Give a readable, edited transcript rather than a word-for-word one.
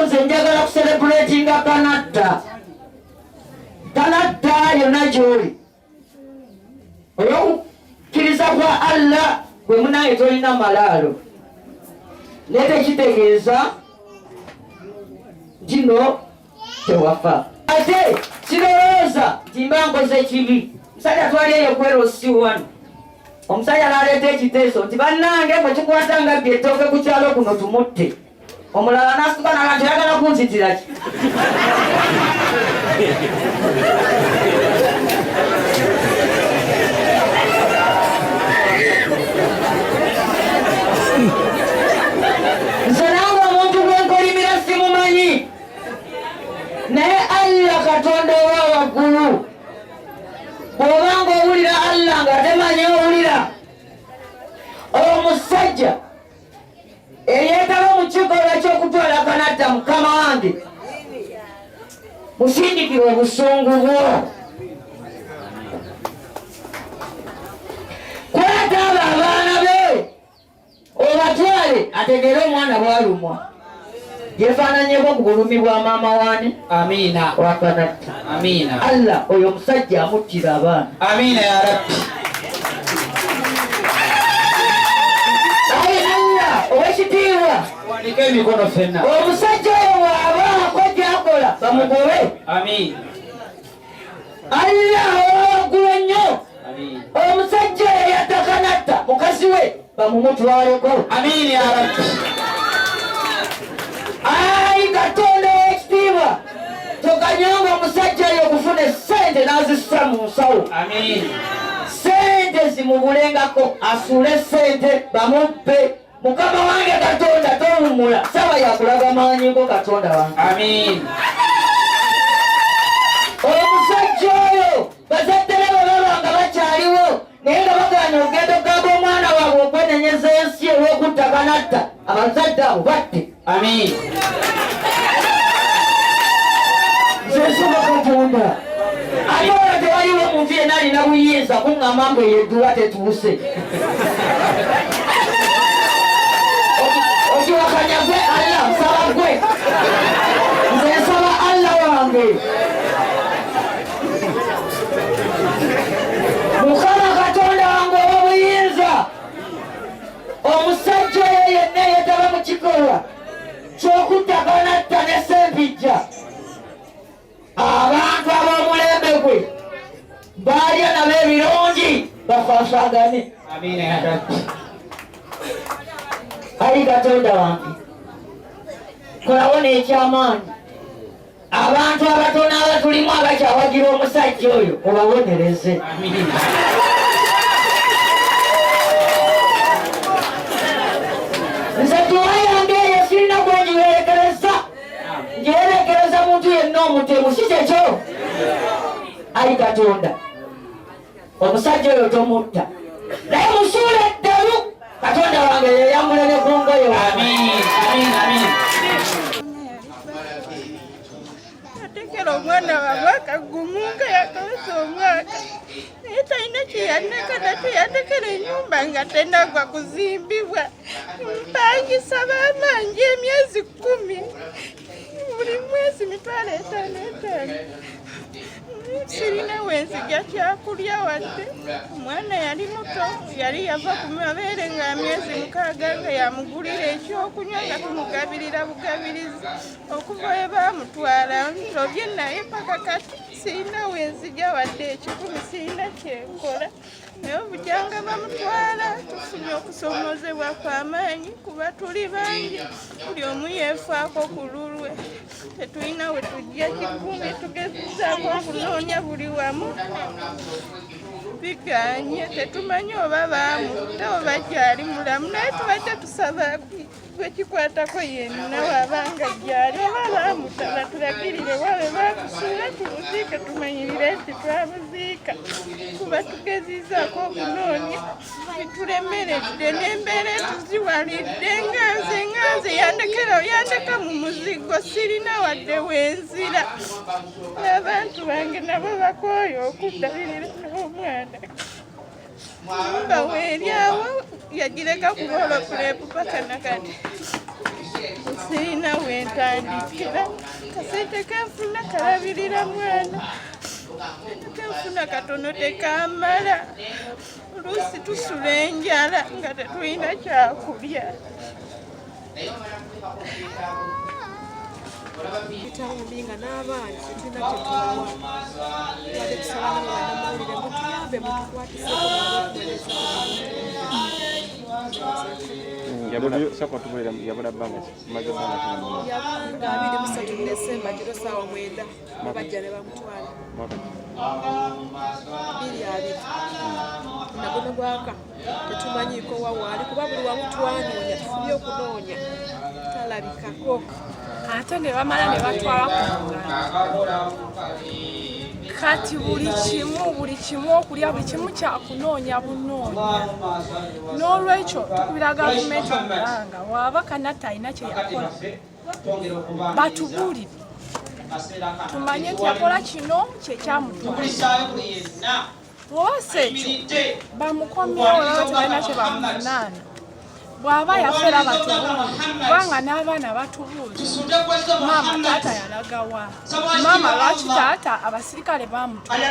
Nze njagala kucelebratinga Kanatta. Kanatta yonna gy'oli olw'okukkiriza kwa Allah gwe munaye tolina malaalo, naye tekitegeeza ntino tewafa. Ate sirowooza nti mba nkoze kibi. Musajja twali eyo kwerosi wano, omusajja n'aleeta ekiteeso nti bannange bwe kikwata nga bye ettooke ku kyalo kuno tumutte. Omulala n'asituka naga nti oyagala kunzitira ki? Nze nange omuntu gwenkolimira simumanyi, naye Allah Katonda owa waggulu, bw'obanga owulira Allah nga temanyi owulira omusajja eyeetaba mu kikolwa ky'okutwala Kanatta, mukama wange musindikire obusungu bwo, kwata abo abaana be obatwale ategeere omwana bwalumwa yefaananyeko ku bulumi bwa maama wani. Amiina. Wa Kanatta. Amiina. Allah oyo omusajja amuttira abaana. Amiina ya Rabbi. Ayi Allah owekitiibwa, Wanike emikono ffenna. Omusajja oyo bw'abaako gyakola bamugobe. Amiina. Allah owawaggulu ennyo, Amiina. Omusajja oyo yatta Kanatta, mukazi we bamumutwaleko. Amiina ya Rabbi. Ayi Katonda ow'ekitiibwa, toganyanga omusajja oyo okufuna essente n'azissa mu nsawo. Amiina. Sente zimubulengako, asuule sente bamubbe. Mukama wange Katonda, towummula saba yakulaga maanyi go, Katonda wange. Amiina. Omusajja oyo bazadde be bwe baba nga bakyaliwo naye nga bagaana okugenda okugamba omwana waabwe okwenenyeza ensi olw'okutta Kanatta, abazadde abo batte. Amiina. Nze nsaba Katonda, ate olwo tewaliwo muntu yenna alina buyinza kuŋŋamba mbu eyo edduwa tetuuse. Okiwakanya gwe Allah, nsaba gwe, nze nsaba Allah wange, Mukama Katonda wange ow'obuyinza, omusajja oyo yenna eyetaba mu kikolwa ky'okutta Kanatta ne Sempijja, abantu ab'omulembe gwe baalya nabo ebirungi bafaafaagane. Amiina ya Rabbi. Ayi Katonda wange, kolawo n'ekyamaanyi, abantu abatono abatulimu abakyawagira omusajja oyo obabonereze. Amiina. Nze dduwa yange eyo sirina gwengiwerekereza, ngiwerekereza muntu yenna omutemu, si kyekyo? Ayi Katonda, omusajja oyo tomutta, naye musuule eddalu. Katonda wange yeyambule ne ku ngoye. Amiina. Amiina. Amiina. Atekera omwana wa mwaka gumu nga yakaweza omwaka, naye talina kyeyandeka nate. Yandekera ennyumba nga tenagwa kuzimbibwa. Mpangisa bamanja emyezi 10, buli mwezi 5,000 5. Sirina wenzija kyakulya wadde. Omwana yali muto, yali yava ku mabeere nga myezi 6, nga yamugulira ekyokunywa, nga tumugabirira bugabirizi. Okuva we baamutwala ntobye naye paka kati sirina wenzija wadde 100, sirina kyenkola. Naye obujanga bamutwala tufunye okusomozebwa kw'amaanyi, kuba tuli bangi, buli omu yeefaako ku lulwe, tetulina we tujja 100. Tugezaako okunoonya buli wamu, biganye. Tetumanyi oba baamutta oba gyali mulamu, naye tubadde tusaba gwekikwatako yenna wabanga gyali oba baamutta batulagirire wabe bamusuula tumuziike, tumanyirire nti twamuziika, kuba tugezizaako okunoonya bitulemeredde n'embeera etuziwalidde. Nga nze yandekera, yandeka mu muzigo, sirina wadde wenzira, n'abantu bange nabo bakooye okuddabirira n'omwana. Nyumba weeryawo yagireka kuba olopulepu paka nakati. Sirina wentandikira, kasente kenfuna kalabirira mwana, kenfuna katono tekamala. Oluusi tusula enjala nga tetulina kyakulya. Bitawumbi nga n'abaana tetulina kyetubawa. Tubadde tusaba nabo bannamawulire mutuyambe, mutukwatiseko. Yabula bbanga ki? Maze bbanga ki nga mumulaba? Yabula 23 Desemba kiro saawa 9, bajja ne bamutwala. Mwaka ki? 2020. Naguno gwaka tetumanyiiko wa waali, kuba buli wamu twanoonya, tufubye okunoonya, talabikako. Ate ne bamala ne batwala ku muganda. Kati buli kimu, buli kimu, okulya, buli kimu kyakunoonya bunoonya. N'olwekyo tukubira gavumenti omulanga, waaba Kanatta alina kye yakola, batubuulire tumanye nti yakola kino kyekyamutwala, oba si ekyo bamukomyewo. Baba tebalina kye bamuvunaana, bw'aba yafera batubuulire, kubanga n'abaana batubuuza, "Maama, taata yalagawa? Maama, lwaki taata abasirikale bamutwala?"